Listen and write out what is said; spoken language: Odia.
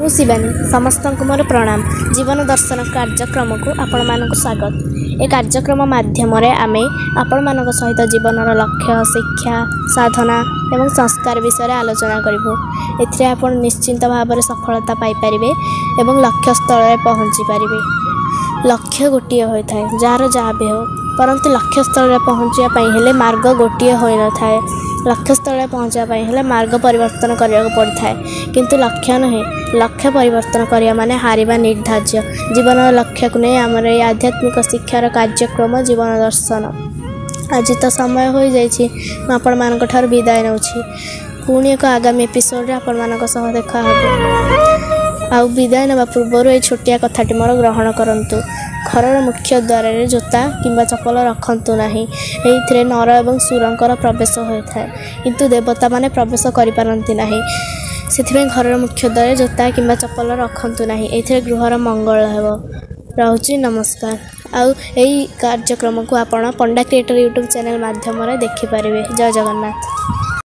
ମୁଁ ଶିବାନୀ, ସମସ୍ତଙ୍କୁ ମୋର ପ୍ରଣାମ। ଜୀବନ ଦର୍ଶନ କାର୍ଯ୍ୟକ୍ରମକୁ ଆପଣମାନଙ୍କୁ ସ୍ୱାଗତ। ଏ କାର୍ଯ୍ୟକ୍ରମ ମାଧ୍ୟମରେ ଆମେ ଆପଣମାନଙ୍କ ସହିତ ଜୀବନର ଲକ୍ଷ୍ୟ, ଶିକ୍ଷା, ସାଧନା ଏବଂ ସଂସ୍କାର ବିଷୟରେ ଆଲୋଚନା କରିବୁ। ଏଥିରେ ଆପଣ ନିଶ୍ଚିନ୍ତ ଭାବରେ ସଫଳତା ପାଇପାରିବେ ଏବଂ ଲକ୍ଷ୍ୟସ୍ଥଳରେ ପହଞ୍ଚି ପାରିବେ। ଲକ୍ଷ୍ୟ ଗୋଟିଏ ହୋଇଥାଏ, ଯାହାର ଯାହା ବି ହେଉ, ପରନ୍ତୁ ଲକ୍ଷ୍ୟସ୍ଥଳରେ ପହଞ୍ଚିବା ପାଇଁ ହେଲେ ମାର୍ଗ ଗୋଟିଏ ହୋଇନଥାଏ। ଲକ୍ଷ୍ୟସ୍ଥଳରେ ପହଞ୍ଚିବା ପାଇଁ ହେଲେ ମାର୍ଗ ପରିବର୍ତ୍ତନ କରିବାକୁ ପଡ଼ିଥାଏ, କିନ୍ତୁ ଲକ୍ଷ୍ୟ ନୁହେଁ। ଲକ୍ଷ୍ୟ ପରିବର୍ତ୍ତନ କରିବା ମାନେ ହାରିବା ନିର୍ଦ୍ଧାର୍ଯ୍ୟ। ଜୀବନର ଲକ୍ଷ୍ୟକୁ ନେଇ ଆମର ଏଇ ଆଧ୍ୟାତ୍ମିକ ଶିକ୍ଷାର କାର୍ଯ୍ୟକ୍ରମ ଜୀବନ ଦର୍ଶନ। ଆଜି ତ ସମୟ ହୋଇଯାଇଛି, ମୁଁ ଆପଣମାନଙ୍କ ଠାରୁ ବିଦାୟ ନେଉଛି। ପୁଣି ଏକ ଆଗାମୀ ଏପିସୋଡ଼ରେ ଆପଣମାନଙ୍କ ସହ ଦେଖା ହେବ। ଆଉ ବିଦାୟ ନେବା ପୂର୍ବରୁ ଏଇ ଛୋଟିଆ କଥାଟି ମୋର ଗ୍ରହଣ କରନ୍ତୁ। ଘରର ମୁଖ୍ୟ ଦ୍ୱାରରେ ଜୋତା କିମ୍ବା ଚପଲ ରଖନ୍ତୁ ନାହିଁ। ଏଇଥିରେ ନର ଏବଂ ସୁରଙ୍କର ପ୍ରବେଶ ହୋଇଥାଏ, କିନ୍ତୁ ଦେବତାମାନେ ପ୍ରବେଶ କରିପାରନ୍ତି ନାହିଁ। ସେଥିପାଇଁ ଘରର ମୁଖ୍ୟ ଦ୍ୱାରରେ ଜୋତା କିମ୍ବା ଚପଲ ରଖନ୍ତୁ ନାହିଁ। ଏଇଥିରେ ଗୃହର ମଙ୍ଗଳ ହେବ। ରହୁଛି, ନମସ୍କାର। ଆଉ ଏଇ କାର୍ଯ୍ୟକ୍ରମକୁ ଆପଣ ପଣ୍ଡା କ୍ରିଏଟର୍ ୟୁଟ୍ୟୁବ୍ ଚ୍ୟାନେଲ୍ ମାଧ୍ୟମରେ ଦେଖିପାରିବେ। ଜୟ ଜଗନ୍ନାଥ।